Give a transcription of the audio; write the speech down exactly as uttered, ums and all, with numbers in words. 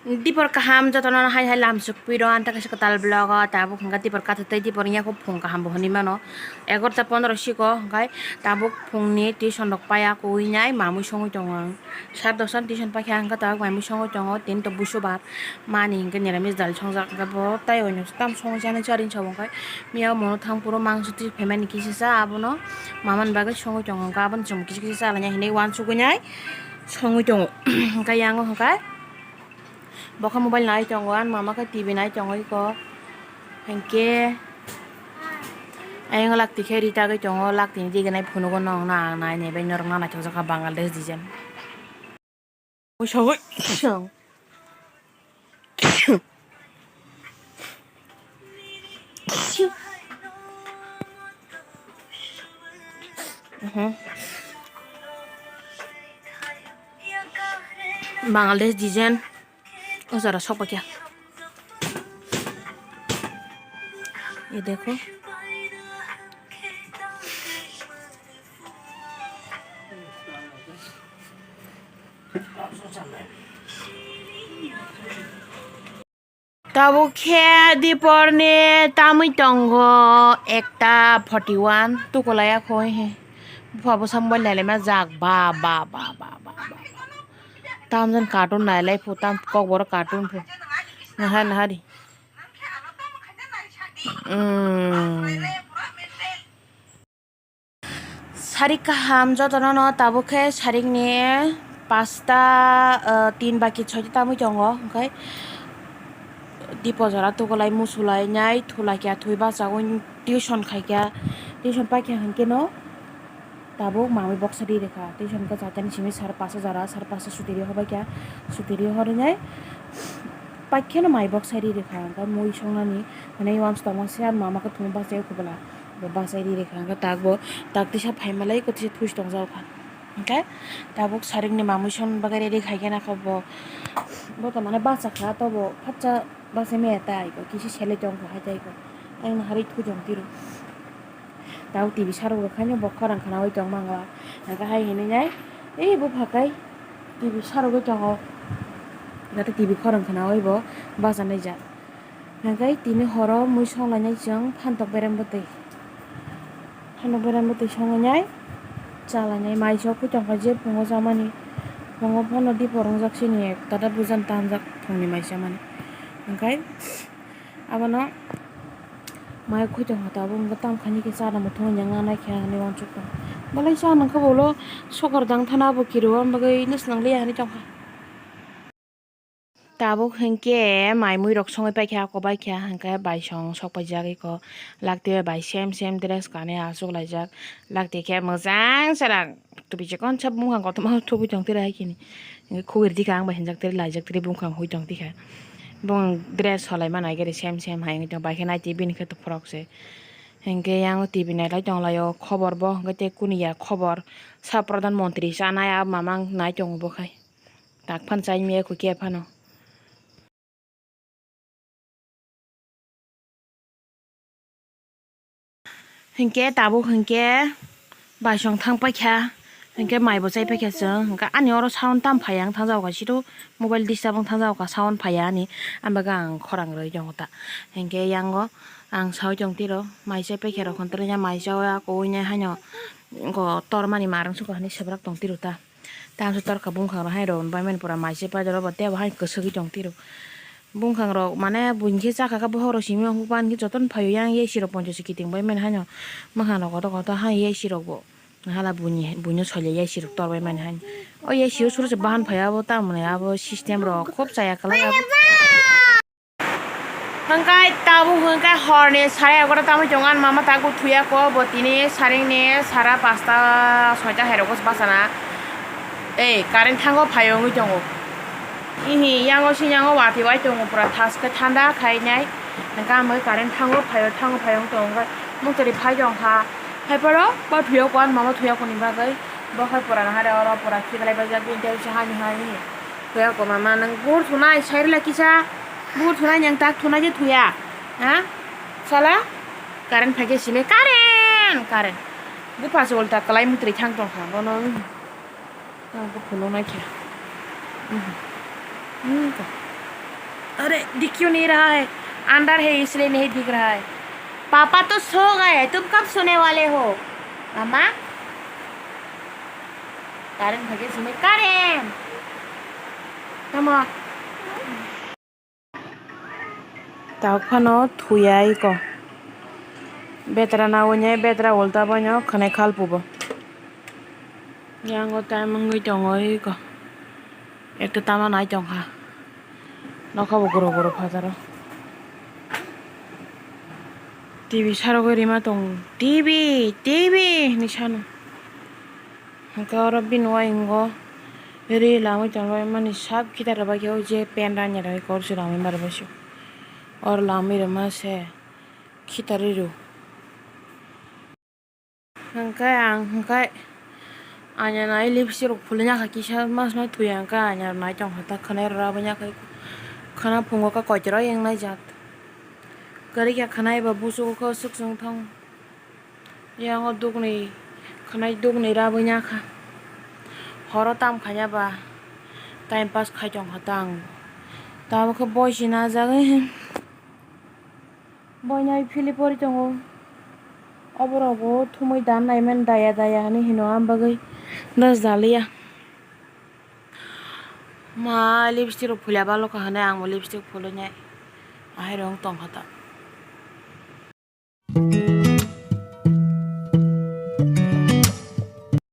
Dipor kaham jotono hai hai lamsok piro, ang ta kaisa kwtal vlog o tabuk hwnkha dipor kathok tei dipor wngya khe phung kaham bo hwnwi mano. Egarota pondro siko hwnkhe tabuk phungni tuition rok paiya kwrwinai mamwi songwi tongo ang. Sat dosta ni tuition paikha hwnkhe tabuk mamwi songwi tongo, tini to busubar mani hwnkhe niramis dal songjak hwnkhe bo tai oino tam songwi chanai charwini sabo hwnkhe miyao mono thang phuru mangso twi phaimani kisa cha abono mamani bagwi songwi tongo hwnkhe abono chwng kisa kisa chalainai hinwi uansukgwi nai songwi tongo hwnkhe yango hwnkhe. Bo khe mobile nai tongo, ani mama khe T V nai tongo eko. Hinkhe ayang lakti khe ri tagwi tongo, lakti ni diginai phunugo nokno ang nai nai bai norokno naithokjak kha Bangladesh design. Oi sogwi. Mhm. Bangladesh design. O jora sok paikha. Ye dekho. Tabuk khe diporni tamwi tongo ekta forty one, tukulaiya khoi he. Bupha bwsa mobile nailaima jak ba, ba, ba. Tamjani cartoon nailai phu, tam kokborok cartoon phu. Naha, naha di. Mm. Sarik kaham jotono no tabuk khe sarikni pasta, ah, tin baki soita tamwi tongo, hwnkhe dipo jora tukulai musulai nai thulai khe thwi bachagwi tuition khai khe, tuition paikha hwnkhe no tabuk mamwi boksa ri rwkha, tuition khe chartani simi sar pasta jora, sar pasta suti ri hobai kha, suti ri horwi nai paikhe no mai boksa ri rwkha, hwnkhe mui songnani hwnwi uansukha se ani mama khe thwngwi bachai kubula. Bo bachai ri rwkha hwnkhe tak bo tak tisa phaimalai kotisa thuis tongjak kha. Hwnkhe tabuk sarikni mamwi son bagwi ready khai khe nakha bo. Bo to mane bachakha tobo phatsa bachai maya tai kisa selai tongkha hai tai kho. Ayang naharwi thujong tiro. Tabuk T V sarok rwkhaino bo khorang khwnaui tongmani. Hwnkhe hai hinwi nai ei bupha kai T V sarogwi tongo. Gata T V khorang khwnaui bo bachanaijak. Hwnkhe tini horo mui songlainai chwng phantok berem bwtwi. Phantok berem bwtwi songwi nai chalainai mai sok khe tongkha je phungo chamani. Phungo phano dipor wngjak sini ekta da bujan tanjak phungni mai chamani. Hwnkhe abono mai khoi tongkha tabuk hwnkhe tamkhani khe chana muthungwi nang nanai khe hinwi uansukha. Belai chana khe bolo sokar dang thana abo kiriui bagwi nw swnam liya hinwi tongkha. Tabuk hinkhe mai mui rok songwi paikha, kobai kha, hinkhe bai song sok paijak eko. Lakti bai sem sem dress kanwi achuk laijak. Lakti khe mwchang chwrang tupi chikon sa bumung kotorma thubui tong tira hai kini. Hinkhe khugir dikha ang bai hinjak tiri laijak tiri bumung hui tong tikha. Bumung dress solai mana gari sem sem hai wngwi tong bai khe naitwi bini khe to frock se. Hinkhe yang T V nailai tong laio khobor bo hinkhe tei kuni ya khobor sa pradhan montri chanai a mamang nai tongo bo khai. Tak phan chai miya kho khe phano. Hinkhe tabuk hinkhe baisong thang paikha, hinkhe maibo chai paikha chwng, hinkhe ani oro sound tam phaiya, ang thangjago kaisa mobile disturb wng thangjago ka, sound phaiya ani, ang bagwi ang khorang rwi tongo ta. Hinkhe yango ang saui tong tiro, mai chai paikha rok hwn torya, mai chao ya, kowui nai haino tormani marwng suka hinwi swbrak tong tiro ta. Tamsa torkha bumkhang rok hai rw bai mani pura mai se paidoro bo tei bo hai kwswgwi tong tiro. Bumkhang rok mane buini khe chakha khe bokhorok simi hokba hinkhe jotono phaio yang A C rok ponchash kiting bai mani haino mwkhang rok kotor kotor hai A C rok bo hala buini buino soilai A C rok tor bai mani haino. O A C o suru se bahan phai abo tamoni abo system rok khub chaya kwlai abo. Hwnkhe tabuk hwnkhe horni sare egaroh ta wngwi tongo, ani mama tabuk thuya kho, bo tini saringni sara pasta soita hai rogo bachana. Ei, current thango phaio wngwi tongo. Ihi, yango sinyango watwi bai tongo, pura thaske thanda khainai. Hwnkhe ang bai current thango phaio, thango phaio wngwi tongo, hwnkhe muchari phai tongkha. Hai phano bo thuya kho, ani mama thuya khoni bagwi. Bo hai pura nahare oro pura khiklai baijak, bini tei se hani hani. Thuya kho mama, nwng bur thunai, sairwla kisa. Bur thunai nwng tak thunai je thuya. Ha? Sala? Current phaikhe sile, current, current. Bupha se ulta kwlai mutrwi thang tongkha, bono, hmm. Tamo khe phunuknai khe. Hmm. Hmm, to. अरे, दिख क्यों नहीं रहा है? अंदर है, इसलिए नहीं दिख रहा है। पापा तो सो गए, तुम कब सोने वाले हो? मामा, current भागे समय current। Come on। Tok phano thuya iko. Betra na unya betra ulta boino khwnai khalpubo. Yango time wngwi tongo iko. Ekta tama nai tongkha. Nokha bo goro goro phataro. T V sarogwi rima tongo. T V, T V hinwi sano. Hwnkhe oro bini uaingo ri lamwi tongwi mani sab khitar rwbaikhe o je pen rani rwui kor se lamwi ma rwbaisio. Oro lamwi rwma se khitarwi rw. Hwnkhe ang hwnkhe anya nai lipstick rok phulwi yakha kisa mas ma thuya hwnkhe anya nai tongkha ta khwnai rw rabwi yakha khwna phungo khe koitwrwi wngnai jat kwrwi khe khwnai ba busugo khe swk swng thang. Yango dukni khwnai dukni rabwi yakha. Horo tam khaina ba time pass khai tongkha ta ang. Tabukhe boisi najagwi boinai philip pori tongo. Oborok bo thumui dan naiman daya daya hinwi hino, am bagwi das daliya. Ma lipstick rok phulya balo kha hinwi ang bo lipstick phulwi nai ahai rok tongkha ta.